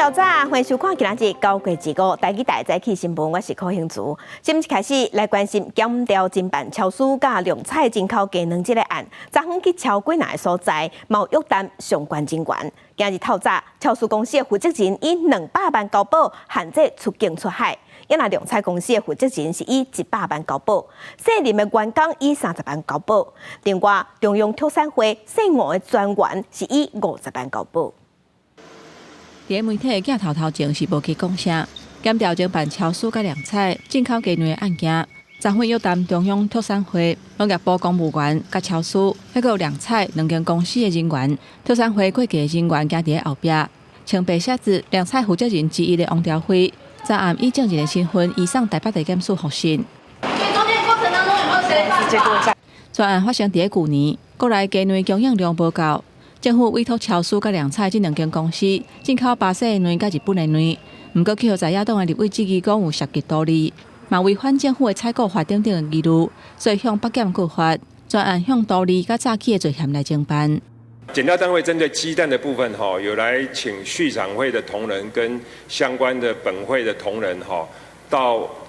早，歡迎收看今仔日九月二五台語台早起新聞，我是柯興竹。新聞開始來關心檢調偵辦超市佮量彩進口雞卵這个案，昨昏去超幾若个所在，嘛有約談相關人員。今日透早，超市公司的負責人以200萬交保限制出境出海，抑若量彩公司的負責人是以100萬交保，姓林的員工以30萬交保。另外，中央畜產會姓吳的專員是以50萬交保。佇媒體鏡頭頭前是無去講啥，檢調偵辦超市佮量彩進口雞卵的案件，昨昏約談中央畜產會、農業部公務員佮超市，抑閣有量彩兩間公司的人員，畜產會會計人員行佇咧後壁，穿白靴子量彩負責人之一的王朝輝，昨暗以證人的身份移送台北地檢署複訊。中間過程當中有沒有誰犯法？全案發生佇咧舊年，國內雞卵供應量無夠，政府委託超市佮量彩這兩間公司進口巴西的卵佮日本的卵，毋過去予在野黨的立委質疑講有涉及圖利，嘛違反政府的採購法等等的疑慮，所以向北檢告發，專案向圖利佮詐欺的罪嫌來偵辦。檢調單位針對雞蛋的部分，哈，有來請畜產會的同仁跟相關的本會的同仁，哈，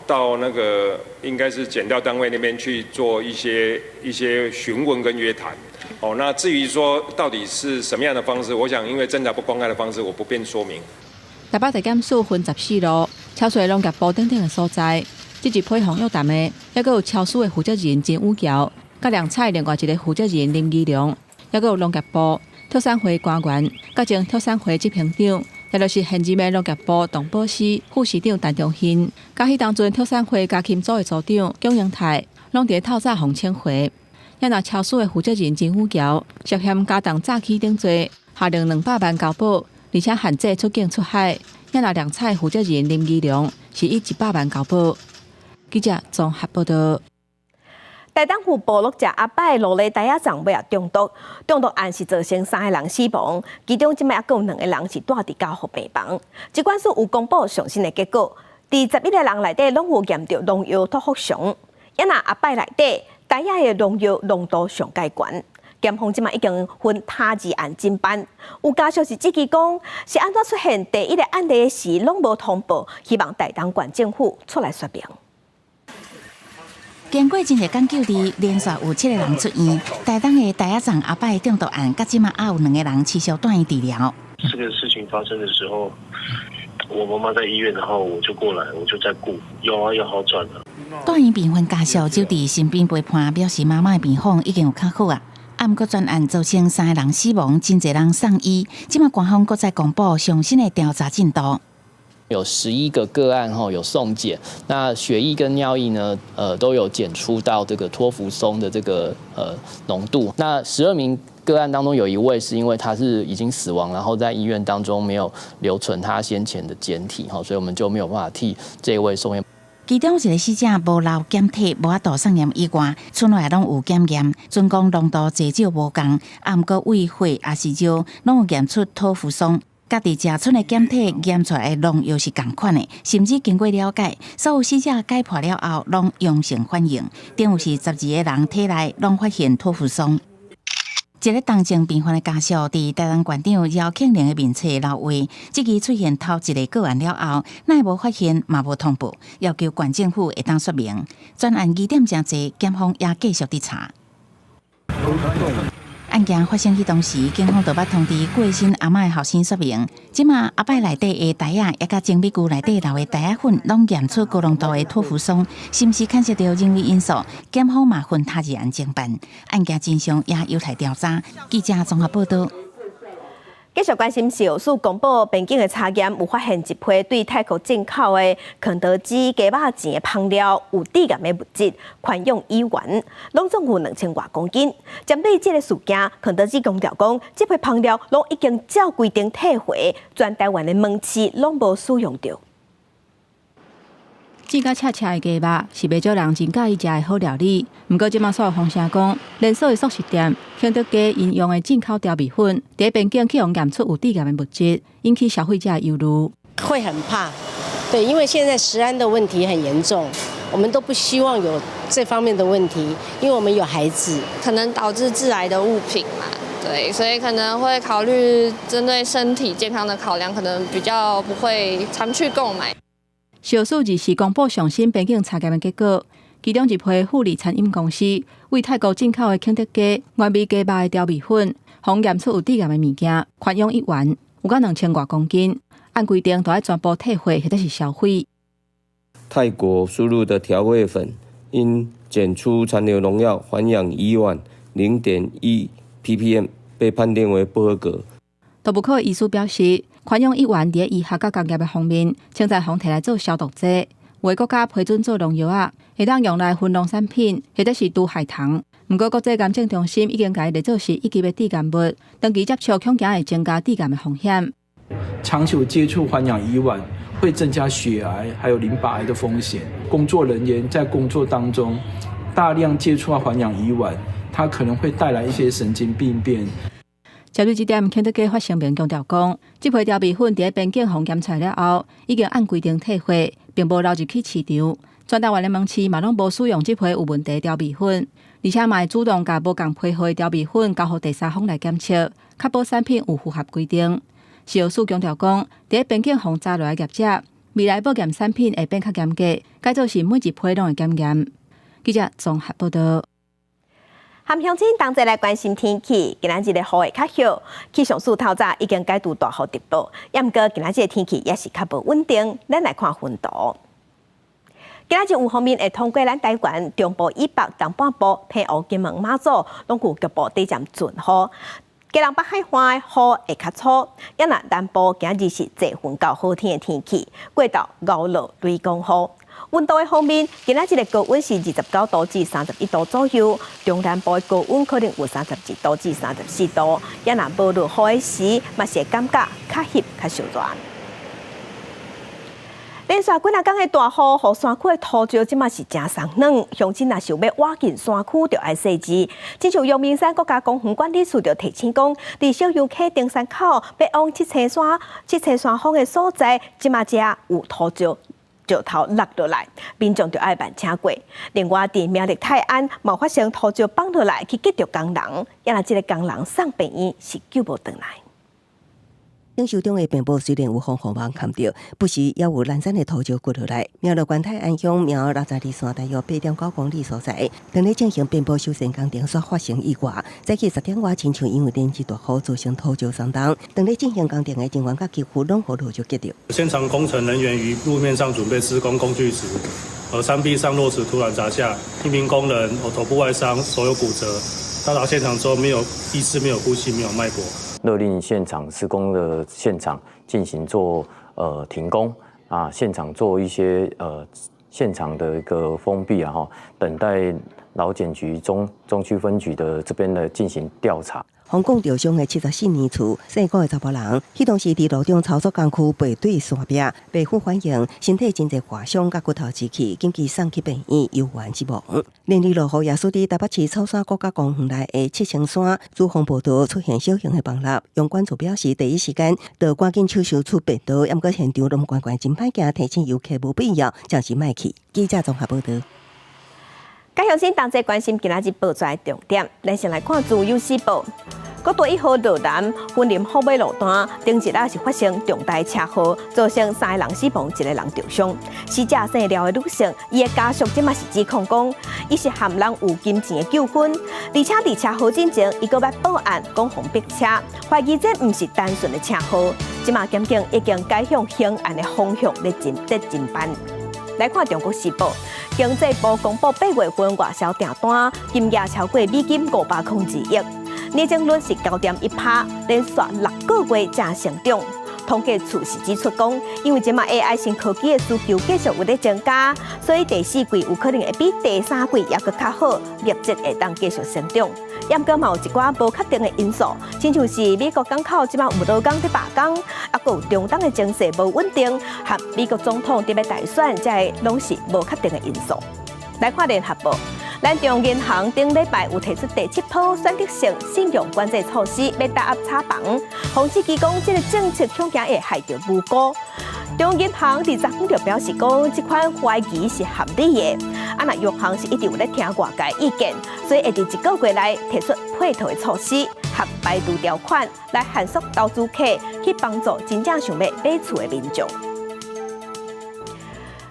到那個應該是檢調單位那邊去做一些詢問跟約談。哦，那至於說到底是什麼樣的方式，我想因為偵查不公開的方式，我不便說明。台北地檢署分14路，超市農業部等等的所在，這一批予約談的，抑閣有超市的負責人陳宇橋，佮量彩另外一个負責人林義良，抑閣有農業部畜產會官員，佮前畜產會執行長，也就是現任的農業部動保司副司長陳忠興，佮彼當陣畜產會家禽組的組長蔣英泰，攏佇透早予請回。抑若超市的負責人陳宇橋涉嫌加重詐欺等罪，下令200萬交保，而且限制出境出海。抑若量彩負責人林義良是以100萬交保。記者綜合報道。台東府部落食阿伯蘆梨袋仔粽尾仔中毒，中毒案是造成三个人死亡，其中這擺猶閣有兩个人是蹛佇加護病房。疾管署有公布上新的結果，佇11个人內底攏有驗著農藥托福酮，抑若阿伯內底袋仔的農藥濃度上蓋懸，檢方這擺已經分他二案偵辦。有家屬是質疑講，是按怎出現第一个案例時攏無通報，希望台東縣政府出來說明。經過真濟工救治，連續有七個人出院。台東的袋仔粽阿伯中毒案，到這馬猶有兩个人持續住院治療。這個事情發生的時候，我媽媽在醫院，然後我就過來，我就在顧，有啊，有好轉了。住院病患家屬就佇身邊陪伴，表示媽媽的病況已經有較好啊。啊，毋過全案造成三个人死亡，真濟人送醫。這馬官方閣再公布上新的調查進度。有11個個案吼有送檢，那血液跟尿液呢，都有檢出到這個托福松的這個濃度。那12名個案當中有一位是因為他是已經死亡，然後在醫院當中沒有留存他先前的檢體哈，所以我們就沒有辦法替這位送驗。其中一个死者無留檢體，無法度送驗以外，賰內攏有檢驗，準講濃度濟少無仝，啊，毋過胃血抑是尿攏有驗出托福松。家己食賰的檢體驗出來的農藥是仝款的，甚至經過了解，所有死者解剖了後攏陽性反應，等於是12個人體內攏發現托福松。一个重症病患的家屬佇台東縣長姚慶鈴的面前流淚，這支出現頭一个個案了後，哪會無發現嘛無通報，要求縣政府會當說明。全案疑點誠濟，檢方也繼續佇查。案件發生彼當時，警方就捌通知過身阿嬤的後生說明，這馬阿伯內底的袋仔，抑佮精米龜內底留的袋仔粉，攏驗出高濃度的托福松，是毋是牽涉著人為因素？檢方嘛分他二案偵辦，案件真相也有待調查。記者綜合報道。繼續關心食藥署公布邊境的查驗，有發現一批對泰國進口的肯德基雞肉糋的香料有致癌的物質，環氧乙烷，攏總有2000外公斤。針對這个事件，肯德基強調講，這批香料攏已經照規定退回，全台灣的門市攏無使用著。煎甲赤赤的雞肉是袂少人真佮意食的好料理。毋過，這馬煞有風聲講，連鎖的速食店肯德基𪜶用的進口調味粉，佇邊境去予驗出有致癌的物質，引起消費者憂慮。會很怕，對，因為現在食安的問題很嚴重，我們都不希望有這方面的問題，因為我們有孩子，可能導致致癌的物品嘛。對，所以可能會考慮針對身體健康的考量，可能比較不會常去購買。食藥署24公布上新邊境查驗的結果，其中一批富利餐飲公司為泰國進口的肯德基原味雞肉的調味粉，予驗出有致癌的物件，環氧乙烷有甲2000外公斤，按規定都愛全部退貨或者是銷毀。泰國輸入的調味粉因檢出殘留農藥環氧乙烷0.1 ppm，被判定為不合格。毒物科醫師表示，環氧乙烷佇醫學佮工業的方面，稱讚予提來做消毒劑，有的國家批准做農藥仔，會當用來燻農產品，或者是除害蟲。毋過國際癌症中心已經共伊列做是一級的致癌物，長期接觸恐驚會增加致癌的風險。長久接觸環氧乙烷會增加血癌還有淋巴癌的風險。工作人員在工作當中大量接觸到環氧乙烷，它可能會帶來一些神經病變。針對這點，肯德基發聲明強調講，這批調味粉佇邊境予檢出了後，已經按規定退貨，並無流入去市場。全台灣的門市嘛攏無使用這批有問題調味粉，而且嘛會主動共無仝批號的調味粉交予第三方來檢測，確保產品有符合規定。食藥署強調講，佇邊境予查落來業者，未來報驗產品會變較嚴格，改做是每一批攏會檢驗。記者綜合報道。和鄉親同齊來關心天氣，今仔日的雨會較少。氣象署透早已經解除大雨特報，也毋過今仔日的天氣也是較無穩定。咱來看雲圖。今仔日有鋒面會通過咱台灣中部以北、東半部、澎湖、金門、馬祖，攏有局部短暫陣雨。基隆北海岸的雨會較粗，也若南部今日是濟雲到好天的天氣，過晝牛落雷公雨。溫度的方面，今仔日的高溫是29度至31度左右，中南部的高溫可能有32度至34度。也若無落雨的時，嘛是會感覺較翕、較燒熱。連續幾若工的大雨，予山區的土石這馬是誠鬆軟，鄉親若想欲挖進山區，就愛細緻。親像陽明山國家公園管理處就提醒講，佇小油溪登山口，欲往七星山峰的所在，這馬遮有土石。石頭落落來，民眾就愛慢車過。另外，佇苗栗泰安，嘛發生土石放落來去擊著工人，也若這个工人送病院是救無轉來。頂受中的邊坡雖然有防護網崁著，不時也有攔山的土石滾落來。苗栗縣泰安鄉苗62線大約8.9公里所在，當咧進行邊坡修繕工程，煞發生意外。早起10點外，親像因為連日大雨造成土石鬆動，當咧進行工程的人員佮幾乎攏予落石擊著。現場工程人員於路面上準備施工工具時，而山壁上落石突然砸下，一名工人頭部外傷，手有骨折。到達現場之後，沒有意識，沒有呼吸，沒有脈搏。勒令現場施工的現場進行做停工啊，現場做一些現場的一個封閉啊，等待勞檢局中區分局的這邊的進行調查。予講著傷的74年厝，姓郭的查埔人，彼當時佇路中操作工具背對山壁，皮膚反應，身體真濟劃傷，佮骨頭支起，緊急送去病院，猶原死亡。連日落雨，也使佇台北市草山國家公園內的七星山主峰步道出現小型的崩落。陽管處表示，第一時間就趕緊手術出便道，毋過現場攏關關真歹行，提醒遊客無必要，暫時莫去。記者綜合報道。佮鄉親同齊關心今仔日報紙的重點，咱先來看《自由時報》。國道1號羅南雲林虎尾路段，頂日仔是發生重大車禍，造成三个人死亡，一个人重傷。死者姓廖的女性，伊的家屬這馬是指控講，伊是和人有金錢的糾紛，而且佇車禍進前，伊閣捌報案講予逼車，懷疑這毋是單純的車禍。這馬檢警已經改向刑案的方向咧偵辦。來看《中國時報》，經濟部公布8月份外銷訂單金額超過美金502億，年增率是9.1%，連續6個月正成長。統計處是指出講，因為這馬 AI 新科技的需求繼續有咧增加，所以第四季有可能會比第三季猶閣較好，業績會當繼續成長。毋過嘛有一寡無確定的因素，親像是美國港口這馬有勞工佇罷工，啊，閣有中東的情勢無穩定，和美國總統佇欲大選，這个攏是無確定的因素。來看聯合報，咱中央銀行頂禮拜有提出第七波選擇性信用管制措施，欲打壓炒房。洪志基講，這个政策恐驚會害著無辜。中央銀行佇昨昏就表示講，這款懷疑是合理的。啊，若央行是一直有咧聽外界意見，所以會佇一個月內提出配套的措施和排除條款，來限縮投資客去幫助真正想欲買厝的民眾。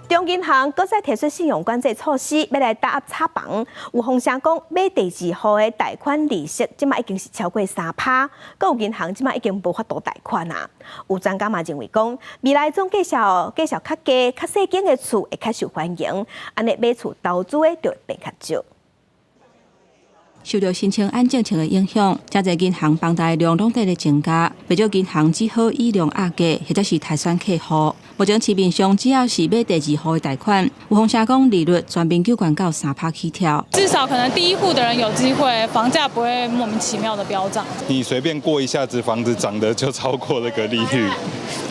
中央銀行閣再提出信用管制措施，欲來打壓炒房。有風聲講，買第二戶的貸款利息，這馬已經是超過3趴，閣有銀行這馬已經無法度貸款啊。有專家嘛認為講，未來總價數價數較低、較細間的厝會較受歡迎，按呢買厝投資的就會變較少。受著申請案政策的影響，誠濟銀行房貸量攏佇咧增加，不少銀行只好以量壓價，或者是篩選客戶。目前市面上只要是買第二戶的貸款，有風聲講利率全面懸到3趴起跳。至少可能第一戶的人有機會，房價不會莫名其妙的飆漲。你隨便過一下子，房子漲得就超過那個利率，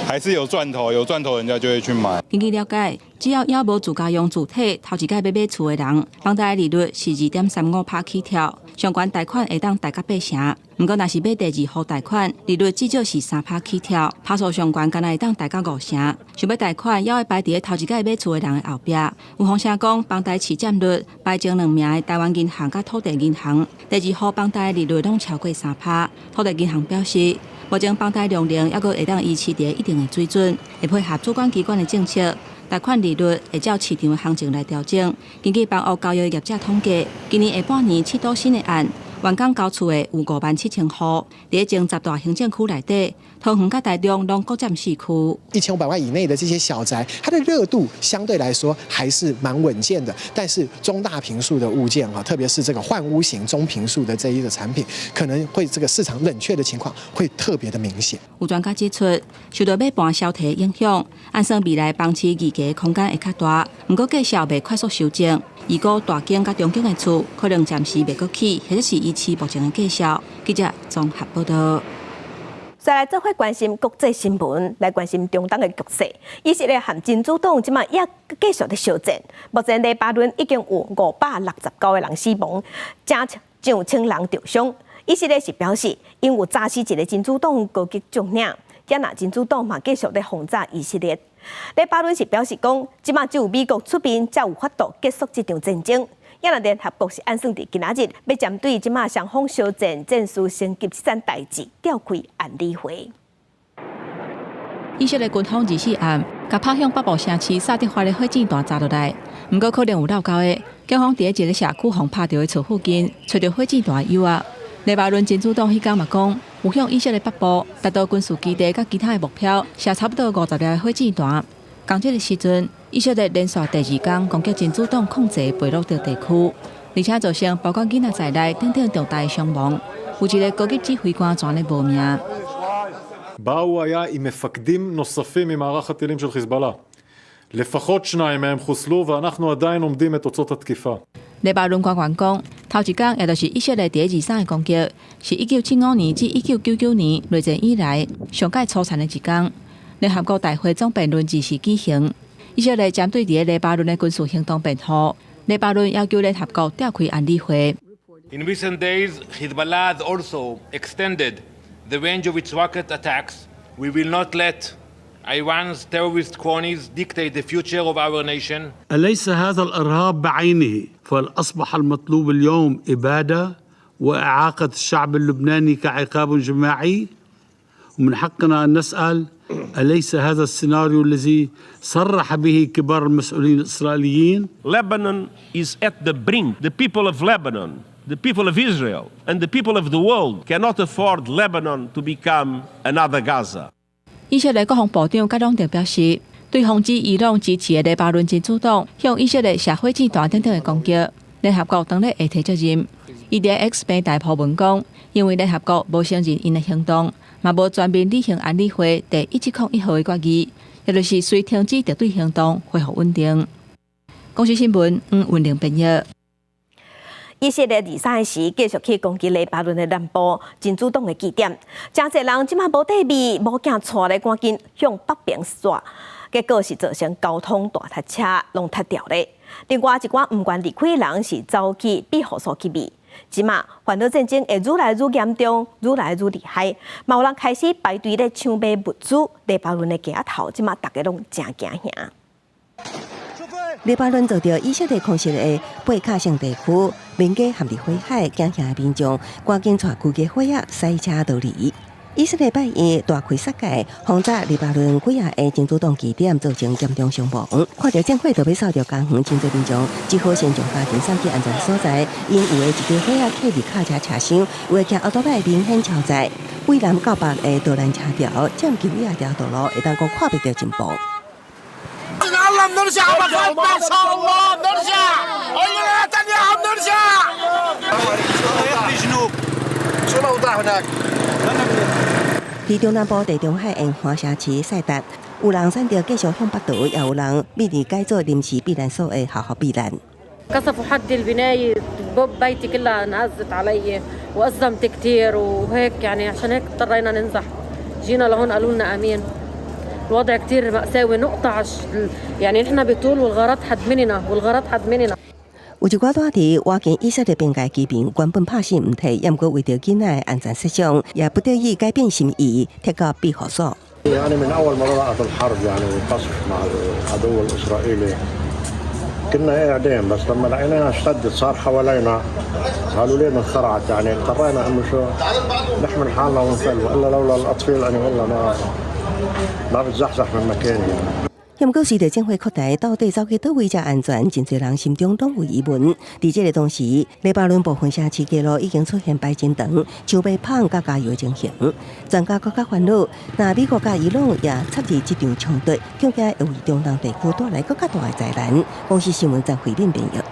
還是有賺頭，有賺頭人家就會去買。根據了解，只要猶無自家用自提，頭一擺欲買厝的人，房貸利率是2.35趴起跳，上懸貸款會當貸到8成。毋過，若是買第二戶貸款，利率至少是3趴起跳，趴數上懸干焦會當貸到5成。想欲貸款，猶愛排佇咧頭一擺買厝的人的後壁。有風聲講，房貸市佔率排前兩名的台灣銀行佮土地銀行，第二戶房貸利率攏超過3趴。土地銀行表示，目前房貸量能猶閣會當維持佇一定的水準，會配合主管機關的政策，貸款利率會照市場的行情來調整。根據房屋交易業者統計，今年下半年七都新的案完工交厝的有57,000戶，佇前十大行政區內底，桃園佮台中攏各佔四區。1500萬以內的這些小宅，它的熱度相對來說還是蠻穩健的。但是中大坪數的物件啊，特別是這個換屋型中坪數的這一個產品，可能會這個市場冷卻的情況會特別的明顯。有專家指出，受著買盤消退影響，按算未來房市議價空間會較大，毋過價數袂快速修正。預估大間佮中間的厝可能暫時袂閣起，或者是維持目前的價數。記者綜合報道。再來做伙關心國際新聞，來關心中東的局勢。以色列和真主黨這馬也繼續佇相戰。目前黎巴嫩已經有569個人死亡，成上千人受傷。以色列是表示，𪜶有炸死一个真主黨高級將領，也若真主黨嘛繼續咧轟炸以色列。黎巴嫩是表示講，這馬只有美國出面才有法度結束這場戰爭。也若聯合國是按算佇今仔日欲針對這馬雙方相戰戰事升級這件代誌召開安理會。以色列軍方24暗，共拍向北部城市薩德華的火箭彈砸落來，毋過可能有落勾的，警方佇一个社區予拍著的厝附近，揣著火箭彈的藥啊。黎巴嫩真主黨彼工嘛講，有向以色列北部達到軍事基地佮其他的目標，射差不多50粒的火箭彈。仝這个時陣，以色列連續第二工攻擊真主黨控制的貝魯特地區，而且造成包括囡仔在內等等重大的傷亡。有一个高級指揮官全咧無命。 בה הוא היה עם מפקדים נוספים ממערך הטילים של חיזבאללה. לפחות שניים מהם חוסלו ואנחנו עדיין אומדים את תוצאות התקיפה. 黎巴嫩官員講，頭一工也就是以色列佇23的攻擊，是1975年至1999年內戰以來上蓋粗殘的一工。聯合國大會總辯論二四舉行，以色列針對佇黎巴嫩的軍事行動辯護，黎巴嫩要求聯合國召開安理會。 In recent days, Hezbollah has also extended the range of its rocket attacks. We will not let Iran's terrorist cronies dictate the future of our nation. أليس هذا الإرهاب بعينه؟ فأصبح المطلوب اليوم إبادة وإعاقة الشعب اللبناني كعقاب جماعي؟ ومن حقنا أن نسأل أليس هذا السيناريو الذي صرح به كبار المسؤولين الإسرائيليين؟ Lebanon is at the brink. The people of Lebanon, the people of Israel, and the people of the world cannot afford Lebanon to become another Gaza. 以色列國防部長蓋朗特表示，對防止伊朗支持的黎巴嫩真主黨向以色列射火箭彈等等的攻擊，聯合國當然會提責任。伊佇 X 平台鋪文講，因為聯合國無承認𪜶的行動，嘛無全面履行安理會第1701號的決議，也就是隨停止敵對行動，恢復穩定。公視新聞黃雲玲編譯。以色列23時繼續去攻擊黎巴嫩的南部真主黨的據點，誠濟人這馬無塊面、無鏡帶咧，趕緊向北邊徙，結果是造成交通大塞車，攏塞牢咧。另外一寡毋願離開的人是走去庇護所去避。這馬反俄戰爭會愈來愈嚴重，愈來愈厲害。嘛有人開始排隊咧搶買物資。黎巴嫩的街仔頭，這馬逐家攏誠驚嚇。黎巴嫩遭著以色列空襲的貝卡省地區，民家陷入火海，驚嚇的民眾趕緊帶規家伙仔駛車逃離。以色列拜一大開殺戒，轟炸黎巴嫩幾仔个真主黨據點，造成嚴重傷亡。看著戰火都欲掃著家園，真濟民眾只好先將家庭送去安全所在。𪜶有的一家伙仔徛佇卡車車廂，有的騎歐多擺明顯超載。為南到北的導彈車條，佔據幾仔條道路，會當講看袂著進步。 بنرجع ان شاء الله بنرجع نتنياهو بنرجع. شو الاوضاع هناك؟ 佇中南部地中海沿岸城市塞達，有人選擇繼續向北逃，也有人秘佇改做臨時避難所的學校避難。 قصفوا حد البناية بوب بيتي كلها انهزت علي وأزمت كثير وهيك يعني عشان هيك اضطرينا ننزح جينا لهون قالوا لنا امين الوضع كثير مأساوي نقطع يعني نحن بطول والغارات حد مننا والغارات حد مننا. 有一寡住佇倚近以色列邊界居民，原本拍死毋退，毋過為著囡仔的安全設想，也不得已改變心意，撤到庇護所。 يعني من اول ما بدات الحرب يعني والقصف مع العدو الاسرائيلي كنا قاعدين بس لما لقيناها اشتدت صار حوالينا قالوا لنا انخرعت يعني اضطرينا انه شو نحمل حالنا ونفل والا لولا الاطفال انا والله ما ما بتزحزح من مكاني يعني. 毋過隨著戰火擴大，到底走去佗位才安全？真濟人心中攏有疑問。佇這个同時，黎巴嫩部分城市街路已經出現排真長、搶買麭佮加油的情形，全家閣較煩惱。若美國佮伊朗也插入這場衝突，恐驚會為中東地區帶來閣較大的災難。公視新聞張惠敏編譯。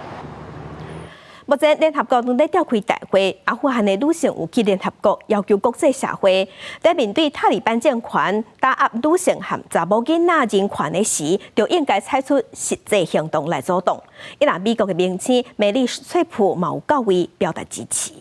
目前聯合國正咧召開大會，阿富汗的女性有去聯合國要求國際社會，在面對塔利班政權打壓女性和查某囡仔人權的時，就應該採取實際行動來阻擋。伊若美國的明星梅麗史翠普嘛有到位表達支持。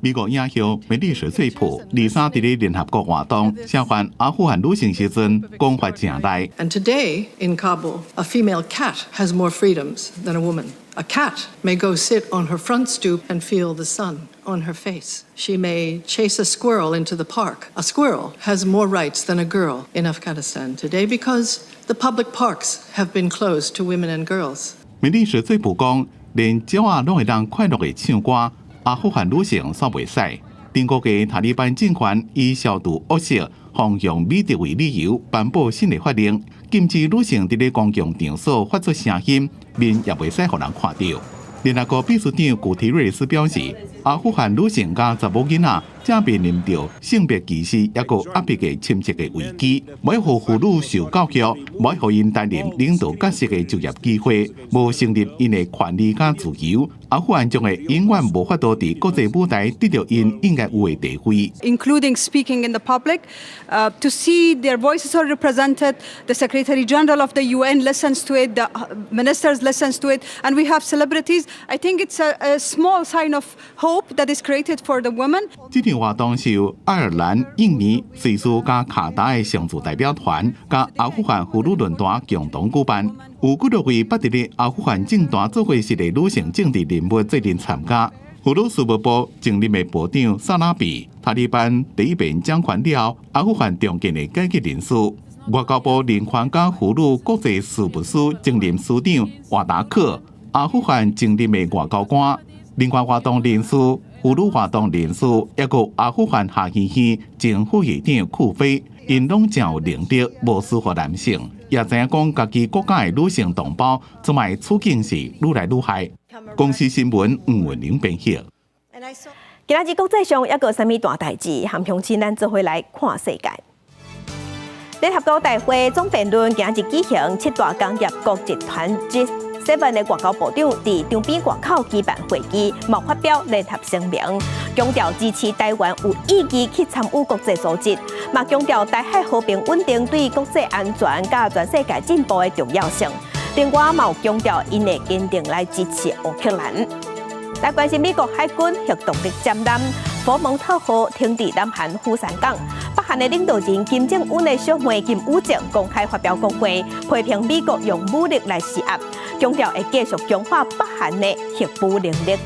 美國影后梅麗史翠普二三佇咧聯合國活動，聲援阿富汗女性時陣，講話誠厲。 And today in Kabul, a female cat has more freedoms than a woman. A cat may go sit on her front stoop and feel the sun on her face. She may chase a squirrel into the park. A squirrel has more rights than a girl in Afghanistan today because the public parks have been closed to women and girls. 梅麗史翠普講，連鳥仔攏會當快樂的唱歌，阿富汗女性煞袂使。頂個月塔利班政權以消除惡習、弘揚美德為理由，頒布新的法令，禁止女性佇咧公共場所發出聲音，面也袂使予人看著。聯合國秘書長古提瑞斯表示，阿富汗女性佮查某囡仔正面臨著性別歧視，抑閣壓迫的深切的危機，無予婦女受教育，無予𪜶擔任領導角色的就業機會，無承認𪜶的權利佮自由，阿富汗將會永遠無法度佇國際舞台得著𪜶應該有的地位。 Including speaking in the public, to see their voices are represented. The Secretary General of the UN listens to it, the ministers listens to it, and we have celebrities. I think it's a small sign of hope that is created for the women. 這場活動是由愛爾蘭、印尼、瑞士佮卡達的常駐代表團，佮阿富汗婦女論壇共同舉辦。有幾多位捌佇咧阿富汗政壇做過事的女性政治人物做陣參加。婦女事務部前任的部長薩拉比，塔利班第一遍掌權了後，阿富汗重建的改革人士，外交部人權佮婦女國際事務司前任司長瓦達克，阿富汗前任的外交官、人權活動人士、婦女活動人士，抑閣阿富汗下議院前副議長庫菲，𪜶攏誠有能力，無輸予男性，也知影講家己國家的女性同胞，這擺處境是愈來愈害。公視新聞吳文玲編譯。今仔日國際上抑閣有啥物大代誌？和鄉親咱做伙來看世界。聯合國大會總辯論今日舉行，七大工業國集團 G7 的外交部長佇場邊外口舉辦會議，嘛發表聯合聲明，強調支持台灣有意義去參與國際組織，嘛強調台海和平穩定對國際安全佮全世界進步的重要性。另外，嘛有強調𪜶會堅定來支持烏克蘭。來關心美國海軍核動力艦艦佛蒙特號停佇南韓釜山港，北韓的領導人金正恩的小妹金與正公開發表講話，批評美國用武力來施壓，強調會繼續強化北韓的核武能力。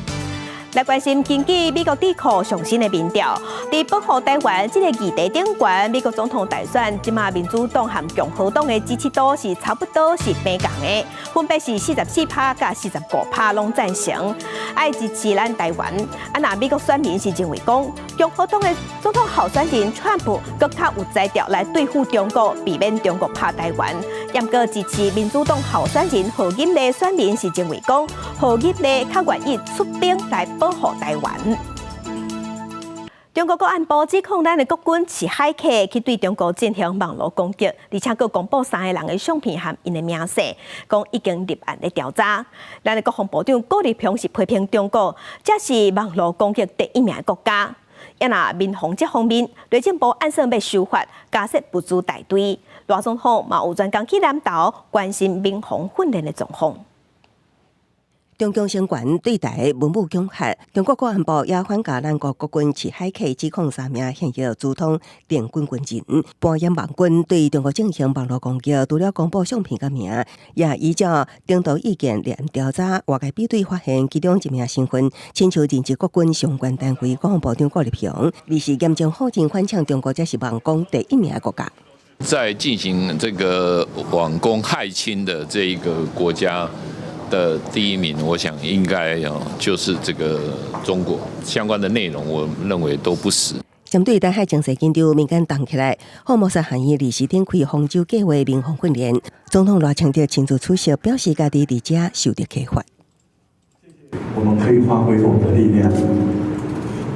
來關心根據美國智庫上新的民調，佇保護台灣這個議題頂懸，美國總統大選，這馬民主黨和共和黨的支持度是差不多是平仝的，分別是44趴佮45趴攏贊成，愛支持咱台灣。啊，若美國選民是認為講，共和黨的總統候選人川普閣較有才調來對付中國，避免中國拍台灣。毋過支持民主黨候選人賀錦麗選民是認為講，賀錦麗較願意出兵來保護台灣。中國國安部指控咱的國軍飼駭客去對中國進行網路攻擊，而且閣公布三个人的相片和𪜶的名姓，講已經立案咧調查。咱的國防部長郭立雄是批評中國，這是網路攻擊第一名的國家。啊若民防這方面，內政部按算欲修法，加設物資大隊。賴總統嘛有專工去南投關心民防訓練的狀況。中共政權對台文武恐嚇，中國國安部也反共咱國國軍飼駭客指控三名現役資通電軍軍人，扮演網軍對中國進行網路攻擊，除了公布相片佮名，也依照徵求意見立案調查，外界比對發現其中一名身份，親像任職國軍相關單位國防部長郭立雄，而是嚴正否認反嗆中國才是網攻第一名的國家。在進行這個網攻駭侵的這一個國家的第一名，我想應該哦，就是這個中國相關的內容，我認為都不實。針對台海情勢緊張，民間動起來，福摩沙韓語二時展開方舟計劃民防訓練，總統賴清德親自出席，表示家己佇遮受到啟發。我們可以發揮我們的力量，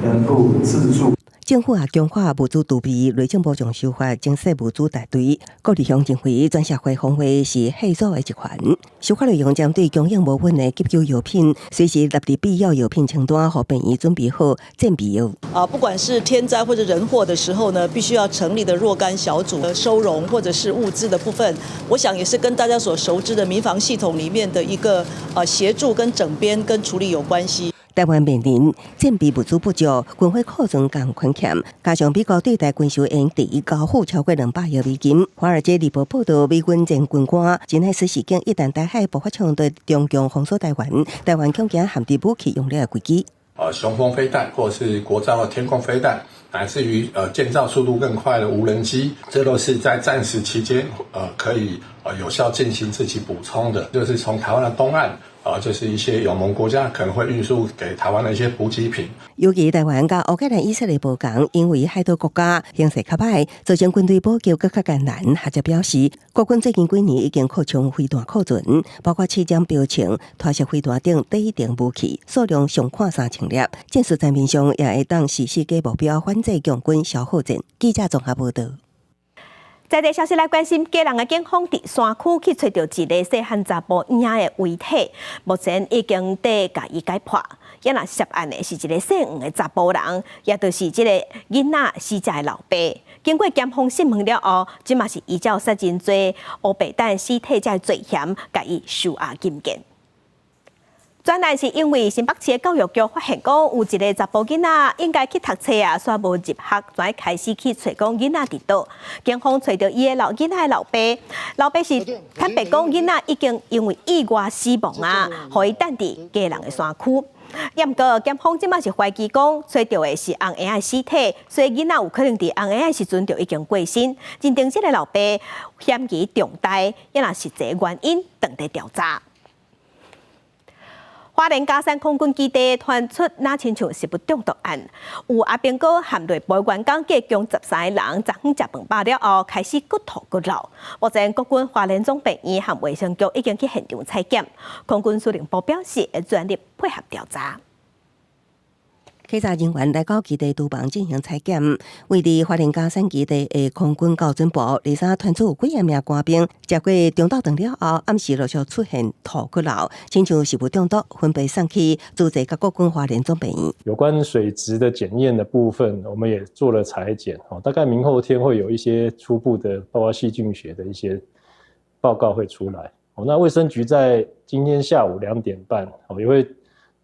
能夠自助。政府也強化物資儲備，內政部將修法增設物資大隊。郭立雄認為，全社會防衛是嚇阻的一環。修法內容針對供應無穩的急救藥品，隨時納入必要藥品清單，予病院準備好戰備藥。啊，不管是天災或者人禍的時候呢，必須要成立的若干小組收容或者是物資的部分，我想也是跟大家所熟知的民防系統裡面的一個協助跟整編跟處理有關係。台灣面臨戰備物資不足、軍火庫存共寬欠，加上美國對台軍售延遲交付超過200億美金。華爾街日報報導，美軍前軍官真海斯事件一旦台海爆發衝突，中共封鎖台灣，台灣恐驚陷佇武器用了的危機。雄風飛彈，或者是國造的天空飛彈，乃至於建造速度更快的無人機，這都是在戰時期間可以有效進行自己補充的。就是從台灣的東岸，就是一些友盟國家可能會運輸給台灣的一些補給品。尤其台灣佮烏克蘭、以色列無仝，因為海島國家形勢較歹，造成軍隊補給閣較艱難。學者表示，國軍最近幾年已經擴充飛彈庫存，包括刺針標槍、拖式飛彈等短程武器，數量上看3000粒。戰術層面上也會當實施假目標反制共軍消耗戰。記者綜合報導。在地消息來關心，基隆的警方佇山區去揣著一個細漢查埔嬰的遺體，目前已經佇共伊解剖。啊若涉案的是一個姓黃的查埔人，也就是這個囡仔死者的老爸。經過檢方訊問了後，這馬是依照殺人罪、烏白等屍體這罪嫌，共伊收押禁見。專案是因為新北市的教育局發現講，有一個查埔囡仔應該去讀冊啊，煞無入學，才開始去揣講囡仔佇佗。警方揣著伊的老囡仔的老爸，老爸是坦白講，囡仔已經因為意外死亡啊，予伊擲佇基隆的山區。毋過檢方這馬是懷疑講，揣著的是尪仔的屍體，所以囡仔有可能佇尪仔的時陣就已經過身。認定這個老爸嫌疑重大，啊若實際原因當佇調查。花蓮佳山空軍基地傳出若親像食物中毒案，有阿兵哥和內部員工計共13個人，昨昏食飯飽了後開始閣吐閣漏。目前國軍花蓮總病院和衛生局已經去現場採檢，空軍司令部表示會全力配合調查。稽查人員來到基地廚房進行採檢，位佇花蓮佳山基地的空軍高准部，二三傳出有幾名官兵食過中晝頓了後，暗時陸續出現吐閣漏，親像食物中毒，分別送去諸濟佮國軍花蓮總病院。有關水質的檢驗的部分，我們也做了採檢，大概明後天會有一些初步的，包括細菌學的一些報告會出來。那衛生局在今天下午2點半，也會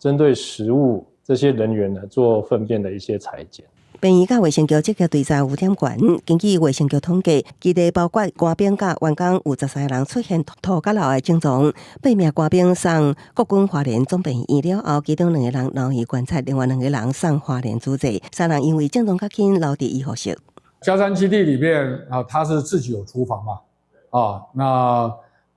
針對食物。這些人員呢做糞便的一些採檢。病院佮衛生局積極追查污染源。根據衛生局統計，基地包括官兵佮員工有13個人出現吐佮流的症狀。八名官兵送國軍花蓮總病院了後，其中兩個人留院觀察，另外兩個人送花蓮主治，三人因為症狀較輕，留佇醫護室。佳山基地裡面啊，他是自己有廚房嘛，啊，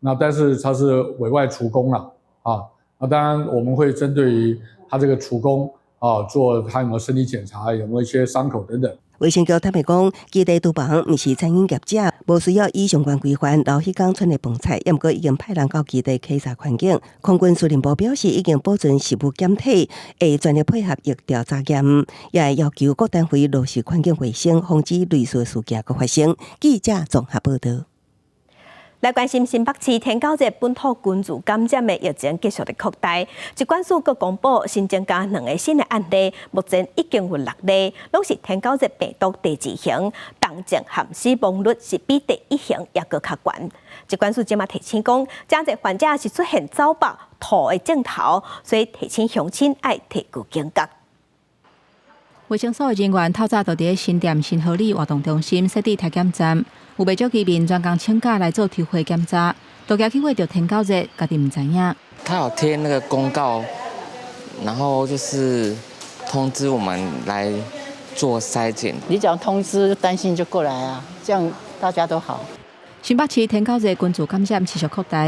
那但是他是委外廚工啦，啊，那當然我們會針對於他這個廚工啊，做他有沒有身體檢查，有沒有一些傷口等等。衛生局坦白講，基地廚房毋是餐飲業者，無需要依相關規範留彼工賰的飯菜，猶毋過已經派人到基地稽查環境。空軍司令部表示，已經保存食物檢體，會全力配合疫調查驗，也會要求各單位落實環境衛生，防止類似事件閣發生。記者綜合報道。來關心新北市天狗熱本土群聚感染的疫情繼續咧擴大，疾管署閣公布新增加兩个新的案例，目前已經有六例，攏是天狗熱病毒第二型，重症和死亡率是比第一型猶閣較懸。疾管署這馬提醒講，誠濟患者是出現走腹吐的症頭，所以提醒鄉親愛提高警覺。衛生所的人員透早就佇咧新店新和里活動中心設置體檢站，有袂少居民專工請假來做抽血檢查，都驚去驗著天狗熱，家己毋知影。他有貼那個公告，然後就是通知我們來做篩檢。你只要通知，擔心就過來啊，這樣大家都好。新北市天狗熱群聚感染持續擴大，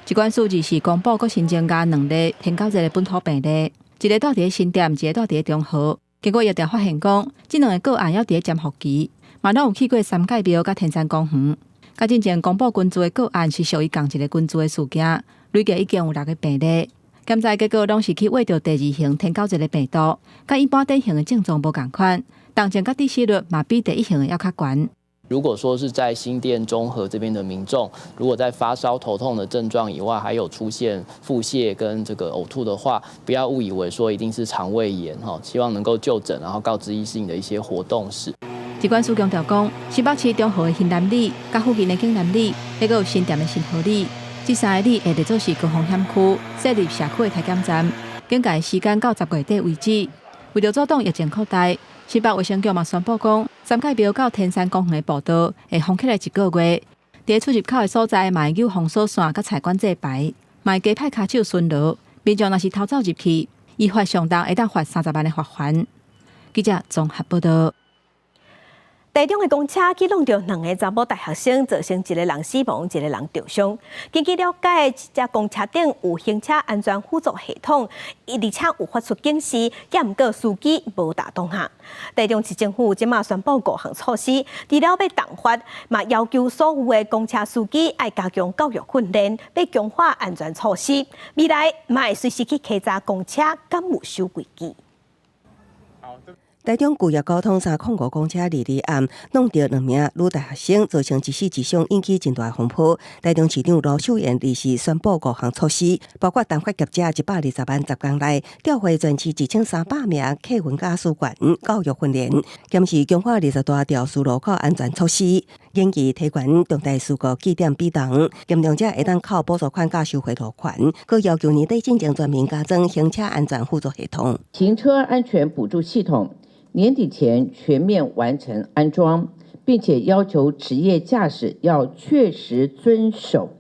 疾管署二四公布閣新增加兩例天狗熱的本土病例，一个蹛佇咧新店，一个蹛佇咧中和。經過疫調發現講，這兩个個案猶佇咧潛伏期，嘛攏有去過三界廟佮天山公園。佮進前公布群聚的個案是屬於仝一个群聚的事件，累計已經有六个病例。檢查結果攏是去驗著第二型天狗熱的病毒，佮一般典型的症狀無仝款，重症佮致死率嘛比第一型的猶較懸。如果說是在新店中和這邊的民眾，如果在發燒、頭痛的症狀以外，還有出現腹瀉跟這個嘔吐的話，不要誤以為說一定是腸胃炎哈，希望能夠就診，然後告知醫師你的一些活動史。疾管署強調講，新北市中和的興南里、佮附近的景南里，還有新店的新和里，這三个里會列做是高風險區，設立社區的體檢站，警戒時間到10月底為止。為著阻擋疫情擴大，新北衛生局嘛宣布講，三界廟到天山公園的步道會封起來一個月，佇出入口的所在嘛會有封鎖線佮菜管制牌，嘛會加派跤手巡邏。民眾若是偷走入去，依法上重會當罰30萬的罰鍰。記者綜合報道。台中的公車去挵著兩个查某大學生，造成一个人死亡，一个人著傷。根據了解，這公車頂有行車安全輔助系統，而且有發出警示，也毋過司機無踏擋下。台中市政府這馬宣布五項措施，除了欲重罰，嘛要求所有的公車司機愛加強教育訓練，欲強化安全措施。未來嘛會隨時去稽查公車敢有守規矩。台中舊業交通305公車22暗挵著兩名女大學生，造成一死一傷，引起真大風波。台中市長盧秀燕24宣布五項措施，包括重罰業者120萬10工內調回全市1300名客運駕駛員教育訓練，檢視強化20多條路口安全措施，研議提懸重大事故記點比重，嚴重者會當扣補助款佮收回路權，閣要求年底進前全面加裝行車安全輔助系統。行車安全補助系統年底前全面完成安裝，並且要求職業駕駛要確實遵守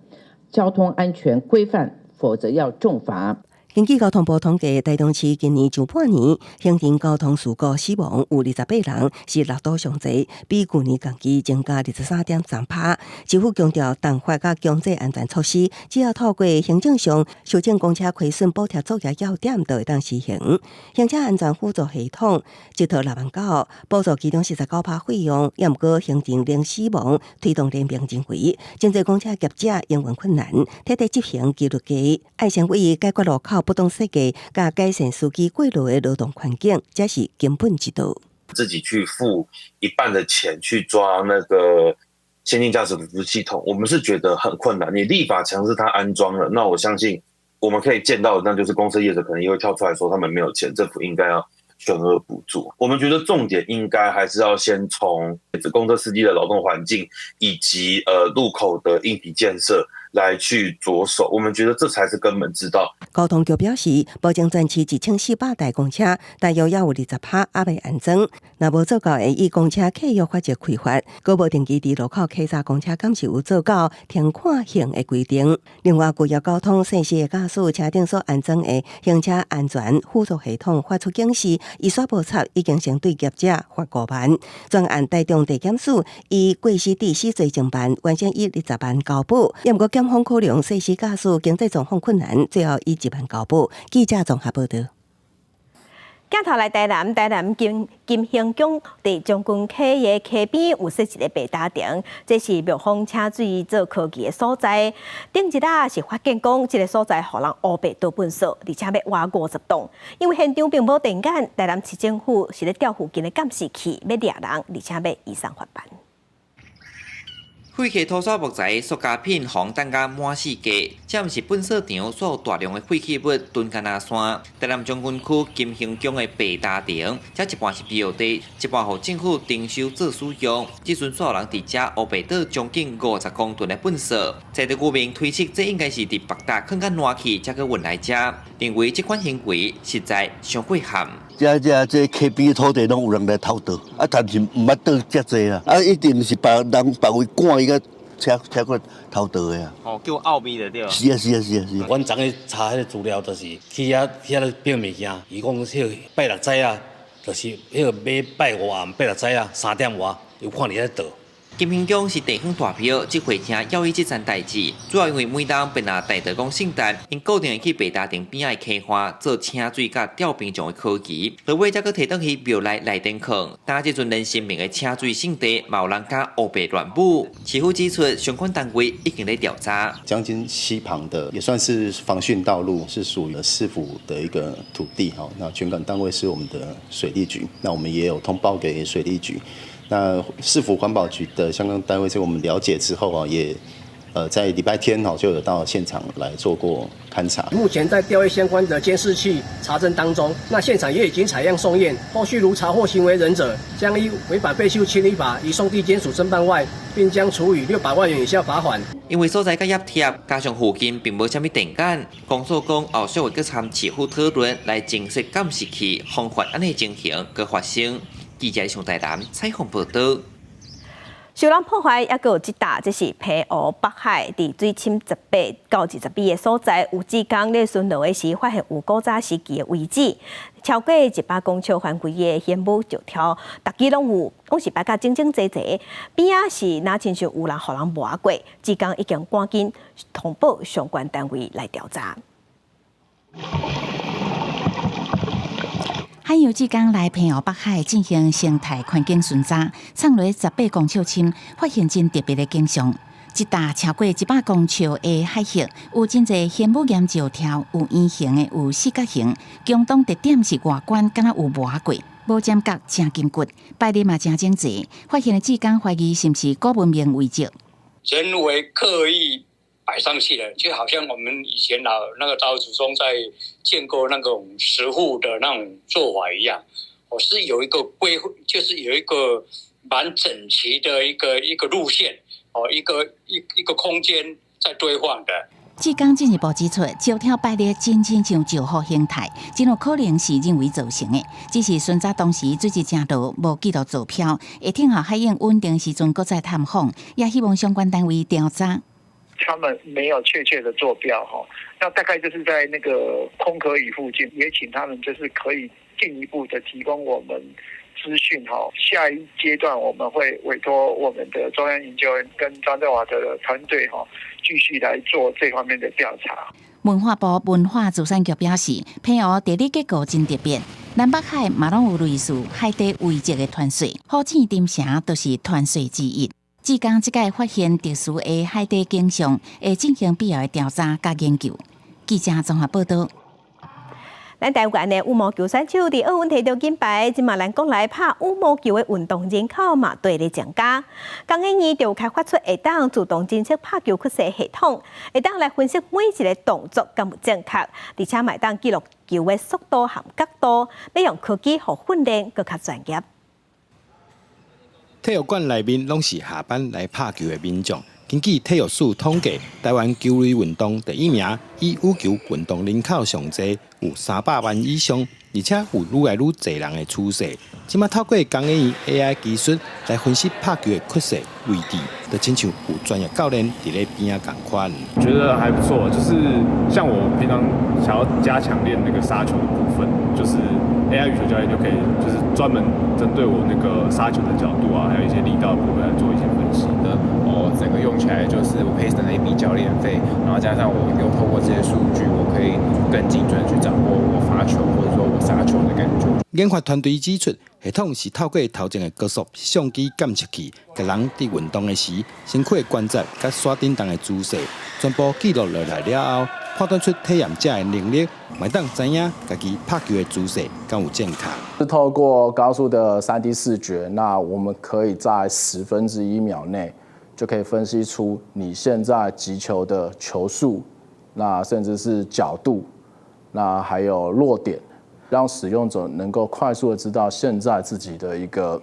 交通安全規範，否則要重罰。根據交通部統計，台中市今年上半年行人交通事故死亡有28人，是六都上濟，比舊年同期增加23.3%。政府強調，重罰佮強制安全措施，只要透過行政上修正公車虧損補貼作業要點，就會當實行。行車安全輔助系統一套6萬9，補助其中49%費用，也毋過行人零死亡，推動聯名認為，針對公車業者營運困難，徹底執行紀律計，愛先為解決路口不當設計，佮改善司機過勞的勞動環境，才是根本之道。自己去付一半的錢去裝那個先進駕駛輔助系統，我們是覺得很困難。你立法強制他安裝了，那我相信我們可以見到的，那就是公車業者可能也會跳出來說他們沒有錢，政府應該要全額補助。我們覺得重點應該還是要先從公車司機的勞動環境以及路口的硬體建設。來去着手，我們覺得這才是根本之道。交通局表示，目前全市1400台公車，大約也有20%猶未安裝。若無做到，會以公車契約法則開罰。閣無定期佇路口稽查公車，敢是有做到停看行的規定。另外，具有交通設施的駕駛車頂所安裝的行車安全輔助系統發出警示，伊煞無插，已經先對業者罰5萬。專案台中地檢署以過失致死罪偵辦，原先以20萬交保，毋過檢方考量設施駕駛經濟狀況困難，最後以1萬交保。記者綜合報道。鏡頭來台南，台南金興宮佇將軍溪的溪邊有設一个白打亭，這是廟方請水做科技的所在。頂一日是發現講，這个所在予人烏白倒糞埽，而且欲挖50棟。因為現場並無電眼，台南市政府是咧調附近的監視器，欲掠人，而且欲移送法辦。廢棄塗刷木材、塑膠片，予人擲甲滿四界，這毋是糞埽場所有大量的廢棄物囤甲若山。台南將軍區金興宮的白大亭，這一半是廟地，一半予政府徵收做使用。這陣煞有人佇遮烏白倒將近50公噸的糞埽，在地居民推測，這應該是佇別搭囥較爛去，才閣運來遮，認為這款行為實在傷過譀。這溪邊土地攏有人來偷盜，啊，但是毋捌倒遮濟啦，啊，一定是別人別位趕伊個車過偷盜的啊。哦，叫後面就對。是啊，是啊，是啊，是啊。阮昨昏查彼个資料，就是去遐咧變物件，伊講彼个拜六早啊，就是彼个欲拜五暗拜六早啊，3點外有看佇咧倒。金興宮是地方大廟，這回聽要伊這層代誌，主要因為每當便若大道公聖誕，𪜶固定會去白大亭邊仔的溪岸做請水佮吊冰上的科技，落尾才閣提轉去廟內內殿囥。但這陣連神明的請水聖地，嘛有人敢烏白亂舞。市府指出，相關單位已經咧調查。將軍溪旁的也算是防汛道路，是屬於市府的一個土地哈。那權管單位是我們的水利局，那我們也有通報給水利局。那市府環保局的相關單位，在我們了解之後啊，也在禮拜天哈就有到現場來做過勘查。目前在調閱相關的監視器查證當中，那現場也已經採樣送驗，後續如查獲行為人者，將依違反廢棄物清理法移送地檢署偵辦外，並將處以600萬元以下罰款。因為所在較狹窄，加上附近並無啥物電桿，公所講後續會閣參市府討論來增設監視器，防範按呢情形閣發生。記者上台南採訪報道。受人破壞，猶閣有這搭，這是澎湖北海佇水深18到20米的所在，有志工咧巡邏的時，發現有古早時期的遺址，超過100公尺範圍的玄武石柱，逐支攏有，攏是擺甲整整齊齊。邊仔是若親像有人予人磨過，志工已經趕緊通報相關單位來調查。海洋志工來澎湖北海進行生態環境巡查，藏落18公尺深，發現真特別的景象。一搭超過100公尺的海域，有真濟玄武岩石柱，有圓形的，有四角形。共同特點是外觀敢若有磨過，無尖角，誠筋骨，排列嘛誠整齊。發現的志工懷疑是毋是古文明遺跡？人為刻意擺上去的，就好像我們以前老那個老祖宗在建構那種石滬的那種做法一樣，我是有一個規，就是有一個蠻整齊的一個路線，哦，一個空間在堆放的。志工進一步指出，石柱排列真親像石滬形態，真有可能是人為造成的。只是巡查當時水質誠濁，無記錄坐標，會等候海湧穩定時陣，閣再探訪，也希望相關單位調查。他們沒有確切的坐標哈，那大概就是在那個空殼嶼附近，也請他們就是可以進一步的提供我們資訊哈。下一階段我們會委託我們的中央研究員跟張振華的團隊哈，繼續來做這方面的調查。文化部文化資產局表示，澎湖地理結構真特別，南北海嘛攏有類似海底遺跡的傳說，好糋沉城就是傳說之一。志工這擺發現特殊的海底景象，會進行必要的調查佮研究。記者綜合報道。咱台灣的羽毛球選手佇奧運提著金牌，這馬咱國內拍羽毛球的運動人口嘛綴咧增加。工研院就開發出會當自動偵測拍球屈勢系統，會當來分析每一个動作敢有正確，而且嘛會當記錄球的速度和角度，欲用科技予訓練閣較專業。體育館內面攏是下班來拍球的民眾，根據體育署統計，台灣球類運動第一名以羽球運動人口上濟，有300萬以上，而且有愈來愈濟人的趨勢。這馬透過工研院 AI 技術來分析拍球的曲線位置，就親像有專業教練佇咧邊仔仝款。覺得還不錯，就是像我平常想要加強練那個殺球的部分，就是 AI 羽球教練就可以，就是專門針對我那個殺球的角度啊，還有一些力道的部分來做一些分析的。哦，整個用起來就是我可以省了一筆教練費，然後加上我又透過這些數據，我可以更精準去掌握我發球或者說我殺球的感覺。研發團隊指出，系統是透過頭前的高速相機監測器，共人佇運動的時，身軀的關節佮徙振動的姿勢，全部記錄落來了後，判斷出體驗者的能力，嘛會當知影家己拍球的姿勢敢有正確。是透過高速的3D 視覺，那我們可以在1/10秒內就可以分析出你現在擊球的球速，那甚至是角度，那還有落點。讓使用者能夠快速的知道現在自己的一個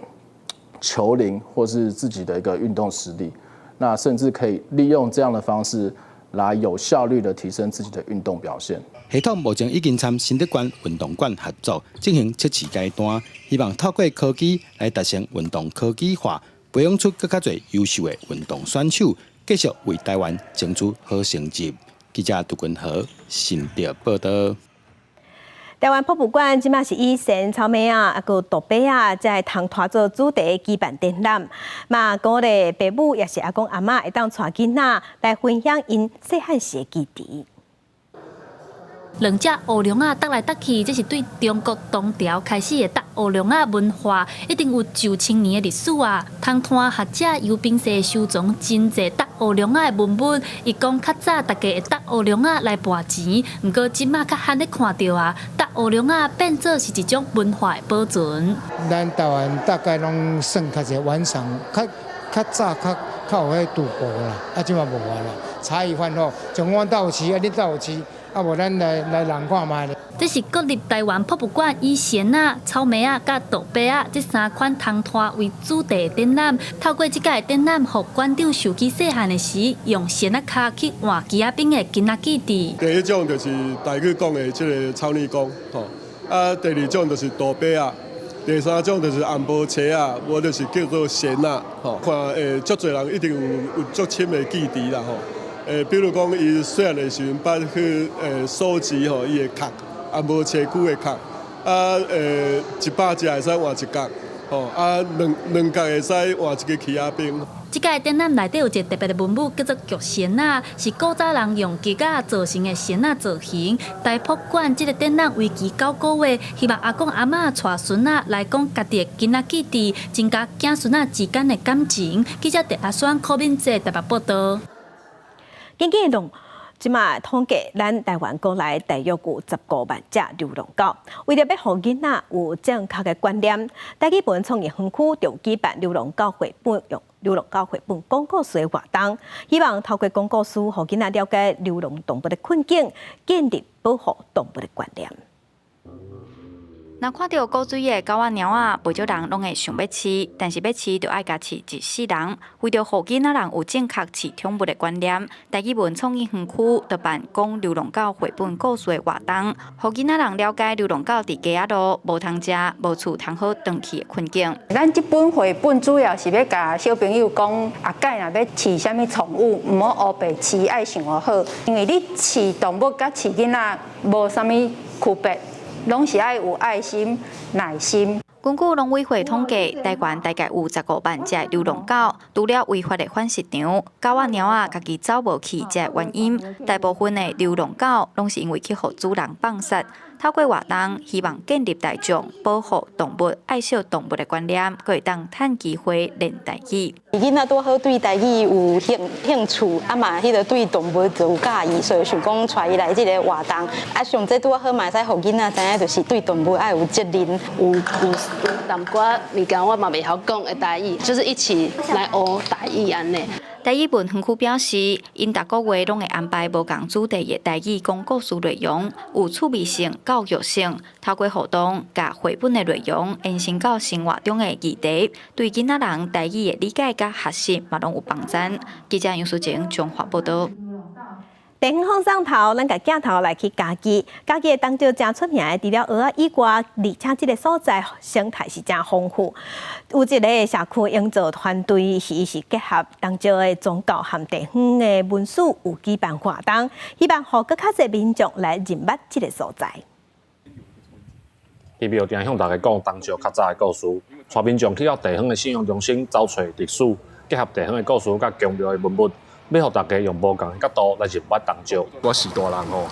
球齡或是自己的一個運動實力，那甚至可以利用這樣的方式來有效率的提升自己的運動表現。系統目前已經參新竹縣運動館合作進行測試階段，希望透過科技來達成運動科技化，培養出閣較濟優秀的運動選手，繼續為台灣爭取好成績。記者杜君和新竹報道。台灣博物館這馬是以仙草莓仔，啊，閣杜白仔，這个唐拖做主題舉辦展覽。嘛，鼓勵爸母抑是阿公阿嬤會當帶囡仔來分享𪜶細漢時的記憶。兩隻烏龍仔觸來觸去，這是對中國唐朝開始的觸烏龍仔文化，一定有上千年的歷史啊。唐湠學者尤冰世收藏真濟觸烏龍仔的文物，伊講較早大家會觸烏龍仔來博錢，毋過這馬較罕咧看著啊，觸烏龍仔變做是一種文化的保存。咱台灣大概攏算較濟晚上，較較早較較有彼賭博啦，啊，這馬無啊啦。茶餘飯後，像阮兜有飼，啊，恁兜有飼。啊，無咱來來人看覓咧。這是國立台灣博物館以仙仔、草莓仔、佮杜白仔這三款唐湠為主題的展覽。透過這屆展覽，予館長想起細漢的時，用仙仔跤去換枝仔冰的囡仔記憶。第一種就是台語講的這个草膩公，吼，啊，第二種就是杜白仔，第三種就是紅毛車仔，無就是叫做仙仔，吼。看足濟人一定有足深的記憶啦，吼。比如講，伊細漢的時陣，捌去收集吼，伊的殼，紅毛車龜的殼，啊，100隻會使換一角，吼，啊，兩角會使換一支枝仔冰。這屆展覽內底有一個特別的文物，叫做菊仙仔，是古早人用菊仔做成的仙仔造型。台博館這个展覽為期9個月，希望阿公阿嬤帶孫仔來講家己的囡仔記憶，增加囝孫仔之間的感情。記者鄭阿雙、柯敏哲台北報道。根據農這馬統計，咱台灣國內大約有15萬隻流浪狗。為著欲予囡仔有正確的觀念，大基本創意園區就舉辦流浪狗繪本用流浪狗繪本講故事的活動，希望透過講故事，予囡仔了解流浪動物的困境，建立保護動物的觀念。若看著古錐的狗仔貓仔，袂少人攏會想欲飼，但是欲飼就愛共飼一世人。為著予囡仔人有正確飼寵物的觀念，大基文創意園區就辦講流浪狗繪本故事的活動，予囡仔人了解流浪狗佇街仔路無通食、無厝通好轉去的困境。咱這本繪本主要是欲共小朋友講，後蓋若欲飼啥物寵物，毋好烏白飼，愛想好，因為你飼動物佮飼囡仔無啥物區別。攏是愛有愛心、耐心。根據農委會統計，台灣大概有15萬隻流浪狗，除了違法的販食場，狗仔貓仔家己走無去這个原因，大部分的流浪狗攏是因為去予主人放殺。透過活動，希望建立大眾保護動物、愛惜動物的觀念，閣會當趁機會練台語。囡仔拄好對台語有興趣，啊嘛，彼个對動物就有佮意，所以想講帶伊來這个活動。啊，上這拄好嘛會使予囡仔知影，就是對動物愛有責任。有有淡薄仔物件我嘛袂曉講的台語，就是一起來學台語按呢。台語文園區表示，𪜶逐個月攏會安排無仝主題的台語講故事內容，有趣味性、教育性，透過互動，共繪本的內容延伸到生活中的議題，對囡仔人台語的理解佮學習嘛攏有幫助。記者楊淑靜綜合報導。地方放送頭，咱共鏡頭來去嘉義，嘉義的東石誠出名的，除了蚵仔以外，而且這个所在生態是誠豐富。有一个社區營造團隊，伊是結合東石的宗教和地方的文史，有舉辦活動，希望予閣較濟民眾來認捌這个所在。佇廟埕向大家講東石較早的故事，帶民眾去到地方的信仰中心走揣歷史，結合地方的故事佮宮廟的文物。欲予大家用無仝的角度來認捌東石。我序大人吼，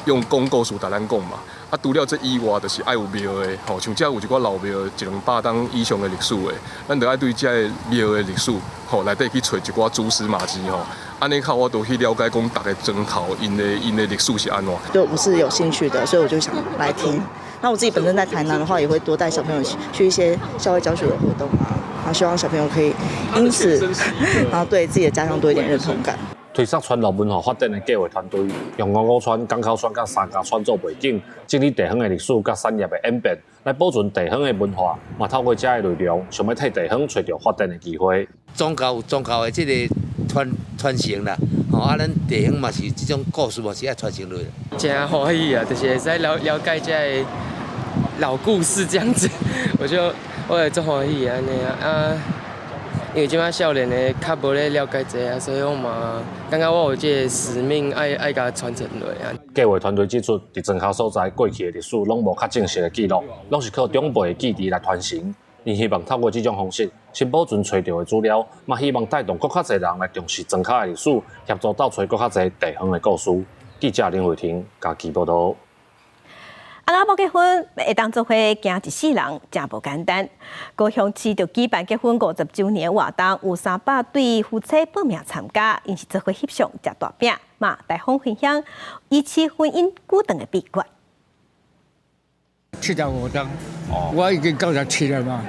用講故事共咱講嘛。啊，除了這以外，就是愛有廟的吼，像遮有一寡老廟，一兩百冬以上的歷史的，咱著愛對這个廟的歷史吼內底去揣一寡蛛絲馬跡吼。按呢較有法度去了解講，逐个莊頭𪜶的歷史是按怎。對我是有興趣的，所以我就想來聽。那我自己本身在台南的話，也會多帶小朋友去一些校外教學的活動啊。然後希望小朋友可以因此，然後對自己的家鄉多一點認同感。推捒村落文化發展的計劃團隊，用五股村、港口村佮三家村做背景，整理地方的歷史佮產業的演變，來保存地方的文化。嘛透過這个內容，想欲替地方揣著發展的機會。宗教有宗教的這个傳承啦，吼啊，咱地方嘛是這種故事嘛是愛傳承落來。誠歡喜啊，就是會使了了解這个老故事這樣子，我會足歡喜按呢啊，因為這擺少年的較無咧了解這个啊，所以我嘛感覺我有這个使命愛愛共傳承落來。計劃團隊指出，佇莊跤所在過去的歷史攏無較正式的記錄，攏是靠長輩的記憶來傳承。𪜶希望透過這種方式，先保存揣著的資料，嘛希望帶動閣較濟人來重視莊跤的歷史，協助鬥揣閣較濟地方的故事。記者林慧婷嘉義報導。翁仔某結婚會當做伙行一世人，誠無簡單。高雄市就舉辦結婚50週年活動，有300對夫妻報名參加，𪜶是做伙翕相、食大餅，嘛大方分享維持婚姻久長的秘訣。 75冬，我已經97了嘛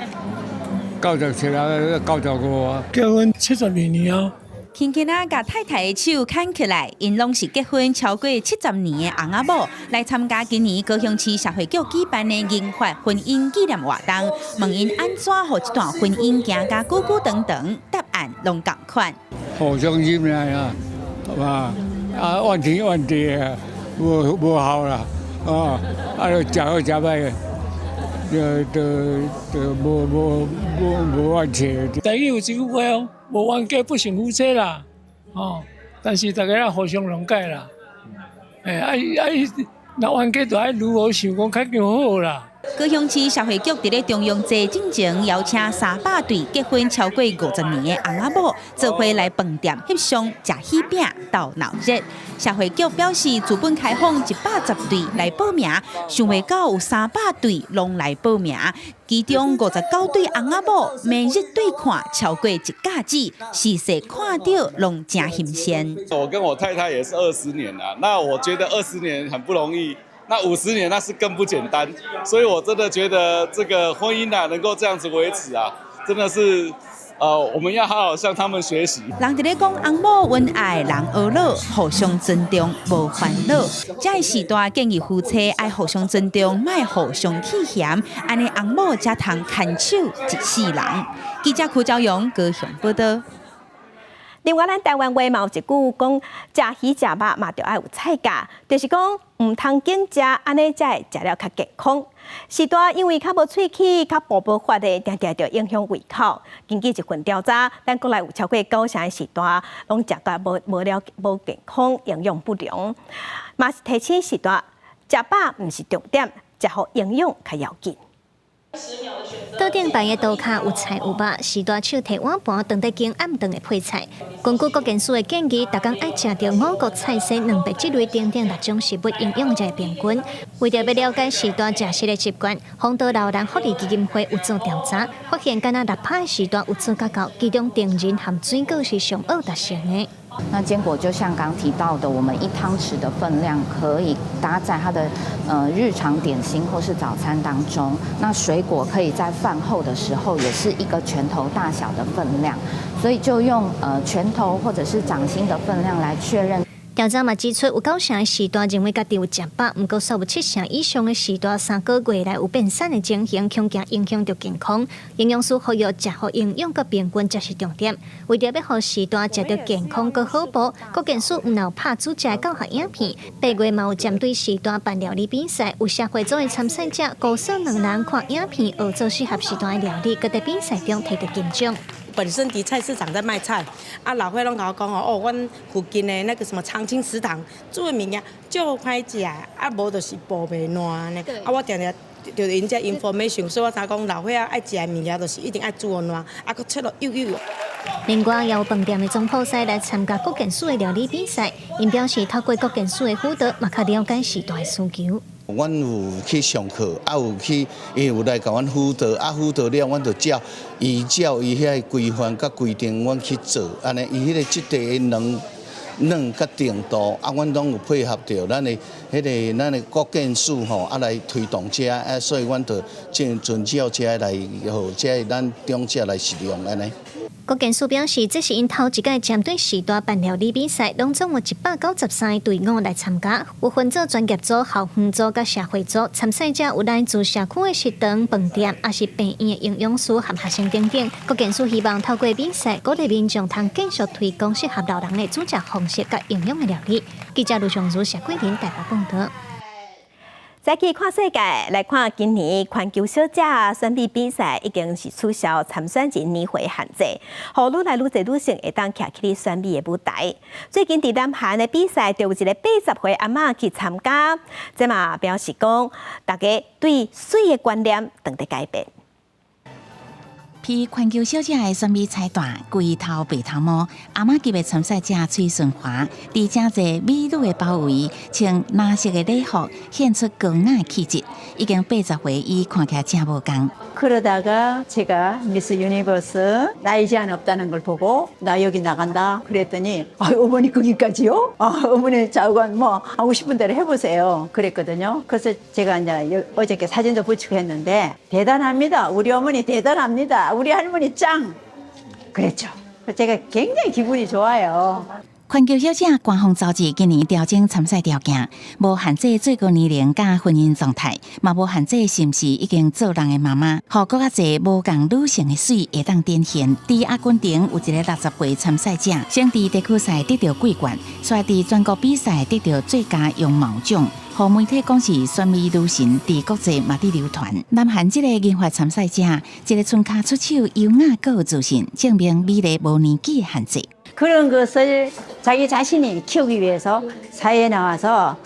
，97了，95啊。結婚72年啊。輕輕仔共太太的手牽起來，𪜶攏是結婚超過70年的翁仔某，來參加今年高雄市社會局舉辦的銀髮婚姻紀念活動，問𪜶按怎予這段婚姻行甲久久長長，答案攏仝款。互相忍耐啊，係嘛？啊，怨天怨地啊，無無效啦，哦，啊，就食好食歹，就就就無無無無怨氣。台語有一句話哦，無冤家不成夫妻啦，哦，但是大家要互相諒解啦，欸，啊啊，若冤家就愛如何想講較更好啦。高雄市社會局佇咧重陽節進前邀請300對結婚超過50年的翁仔某，做伙來飯店翕相、食喜餅、鬥鬧熱。社會局表示，自本開放110對來報名，想袂到有300對攏來報名，其中59對翁仔某每日對看超過一甲子，視勢看著攏誠新鮮。我跟我太太也是20年了，那我覺得20年很不容易。那50年那是更不簡單，所以我真的覺得這個婚姻啊能夠這樣子維持啊，真的是，我們要好好向他們學習。人佇咧講翁某恩愛人呵咾，互相尊重無煩惱。這个時代建議夫妻愛互相尊重，莫互相起嫌，按呢翁某才通牽手一世人。記者柯昭陽高雄報導。另外，咱台灣話嘛有一句講，食魚食肉嘛，著愛有菜價，就是講毋通緊食，按呢才會食了較健康。序大因為較無喙齒、較薄薄發的，定定就影響胃口。根據一份調查，咱國內有超過九成的序大攏食甲無無了無健康，營養不良。嘛是提醒序大，食飽毋是重點，食好營養較要緊。桌頂擺的桌跤有菜有肉，序大手提碗盤，當咧揀暗頓的配菜。根據國健署的建議，逐工愛食著五穀菜蔬蛋白質類等等六種食物營養才會平均。為著欲了解序大食食的習慣，豐德老人福利基金會有做調查，發現干焦6%的序大有做較到，其中杏仁和水果是上好達成的。那堅果就像剛提到的，我們一湯匙的分量可以搭在它的日常點心或是早餐當中。那水果可以在飯後的時候，也是一個拳頭大小的分量。所以所以就用拳頭或者是掌心的分量來確認。調查嘛指出，有九成的序大認為家己有食飽，毋過煞有七成以上的序大3個月內有變瘦的情形，恐驚影響著健康。營養師呼籲食予營養佮平均才是重點。為著欲予序大食著健康閣好補，國健署毋但有拍煮食的教學影片，8月嘛有針對序大辦料理比賽，有社會組的參賽者孤耍兩人看影片學做適合序大的料理，閣佇比賽中提著金獎。本身佇菜市場在賣菜，啊老歲攏共我講哦，阮附近的那個什麼長青食堂煮的物件足歹食，啊無就是補袂爛按呢。啊我定定著𪜶這 information，所以我知講老歲仔愛食的物件就是一定愛煮予爛，啊閣切落幼幼。另外，也有飯店的總鋪師來參加國健署的料理比賽，𪜶表示透過國健署的輔導，嘛較了解序大的需求。阮有去上課，啊有去，伊有來共阮輔導，啊輔導了，阮就照伊照伊遐个規範佮規定，阮去做，按呢，伊彼个質地的軟軟佮程度，啊，阮攏有配合著咱的彼个咱的國健署吼，啊來推動這啊，所以阮就盡遵照這來，予這咱長者來食用按呢。國健署表示，這是𪜶頭一屆針對序大辦料理比賽，攏總有193個隊伍來參加，有分做專業組、校園組佮社會組。參賽者有來自社區的食堂、飯店，抑是病院的營養師和學生等等。國健署希望透過比賽，鼓勵民眾通繼續推廣適合老人的煮食方式佮營養的料理。記者盧尚如、謝桂林台北報導。再去看世界，來看今年環球小姐選美比賽已經是取消參選人年歲限制，予愈來愈濟女性會當徛起選美的舞台。最近佇南韓的比賽，就有一个80歲阿嬤去參加，這嘛表示講，大家對媠的觀念正佇改變。披環球小姐的選美彩帶，規頭白頭毛，阿嬤級的參賽者崔順華，佇誠濟美女的包圍，穿藍色的禮服，顯出高雅的氣質。已經80歲，伊看起來誠無仝。 그러다가 제가 미스 유니버스 나이 제한 없다는 걸 보고 나 여기 나간다 그랬더니 아, 어머니 거기까지요? 아, 어머니 좌우간 뭐 하고 싶은 대로 해보세요 그랬거든요. 그래서 제가 이제 어저께 사진도 붙이고 했는데 대단합니다. 우리 어머니 대단합니다. 우리 할머니 짱! 그랬죠. 제가 굉장히 기분이 좋아요. 環球小姐官方雜誌今年調整參賽條件，無限制最高年齡佮婚姻狀態，嘛無限制是毋是已經做人的媽媽，予閣較濟無仝女性的媠會當展現。佇阿根廷有一個60歲參賽者，先佇地區賽得著桂冠，煞佇全國比賽得著最佳容貌獎，予媒體講是選美女神，佇國際嘛佇流傳。南韓這個銀髮參賽者，一个賰跤出手，優雅閣有自信，證明美麗無年紀的限制。 그런 것을 자기 자신이 키우기 위해서 사회에 나와서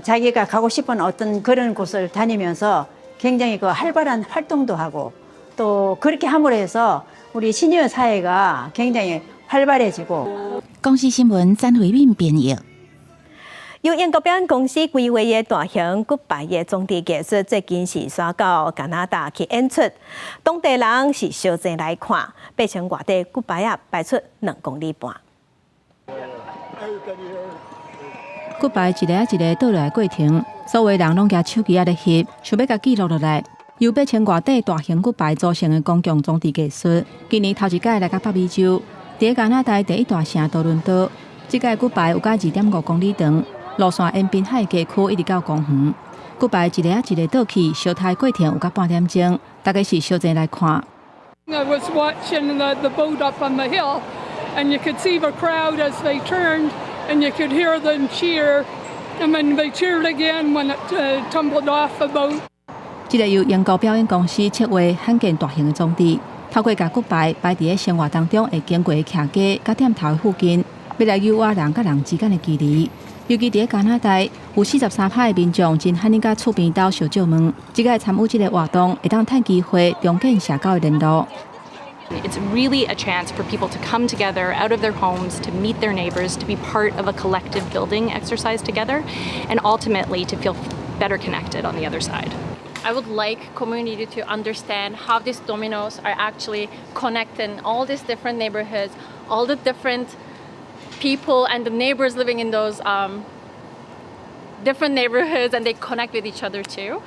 자기가 가고 싶은 어떤 그런 곳을 다니면서 굉장히 그 활발한 활동도 하고 또 그렇게 함으로 해서 우리 시니어 사회가 굉장히 활발해지고. 公視新聞詹慧敏編譯。由英國表演公司規劃的大型骨牌的裝置藝術，最近是徙到加拿大去演出，當地人是相爭來看，8千外塊骨牌仔擺出2公里半。骨牌一个一个倒落來過程，所有人攏舉手機仔咧翕，想欲共記錄落來。由8千外塊大型骨牌組成的公共裝置藝術，今年頭一擺來到北美洲，佇加拿大第一大城多倫多。這屆骨牌有甲2.5公里長，路線沿濱海街區一直到公園。骨牌一个一个倒去，相抬過程有甲半點鐘，大家是相爭來看。 I was watching the boat up on the hill, and you could see the crowd as they turned, and you could hear them cheer, and then they cheered again when it tumbled off the boat. 這个由英國表演公司策劃罕見大型的裝置，透過共骨牌擺佇咧生活當中會經過的徛家佮店頭附近，欲來誘惑人佮人之間的距離。尤其佇咧加拿大，有43趴的民眾真罕能佮厝邊兜相借問，這擺參與這个活動，會當趁機會重建社交的聯絡。 It's really a chance for people to come together out of their homes, to meet their neighbors, to be part of a collective building exercise together, and ultimately to feel better connected on the other side. I would like community to understand how these dominoes are actually connecting all these different neighborhoods, all the different people and the neighbors living in those different neighborhoods, and they connect with each other too.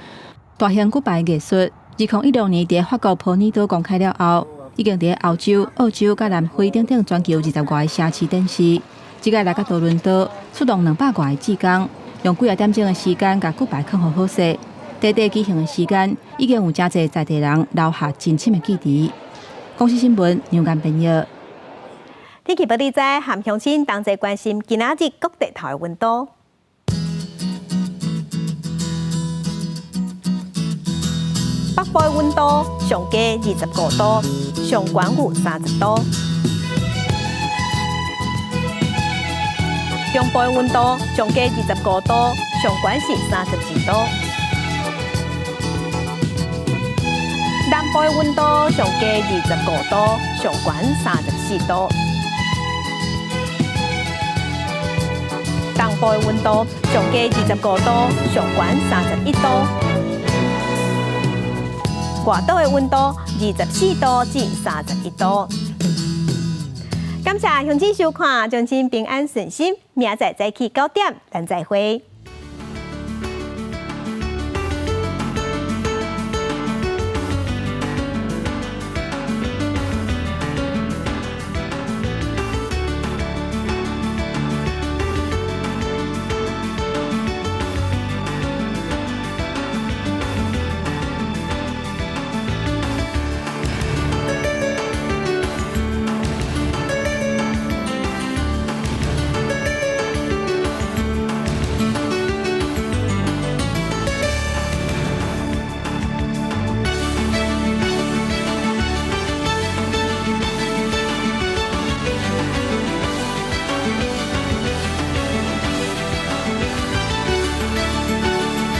大型骨牌藝術，2016年佇法國普尼島公開了後，已經佇歐洲、澳洲佮南非等等全球20外个城市展示。這擺來到多倫多，出動200外个志工，用幾仔點鐘的時間共骨牌囥予好勢。短短舉行的時間，已經有誠濟在地人留下真深的記憶。公視新聞楊堅編譯。天氣報你知，和鄉親同齊關心今仔日各地頭的溫度。北部的溫度上低25度，上懸有30度。中部的溫度上低25度，上懸是32度。南部的溫度上低25度，上懸34度。東部的溫度上低25度，上懸31度。外島的溫度24度至31度。感謝鄉親收看，祝恁平安順心，明仔載早起9點，咱再會。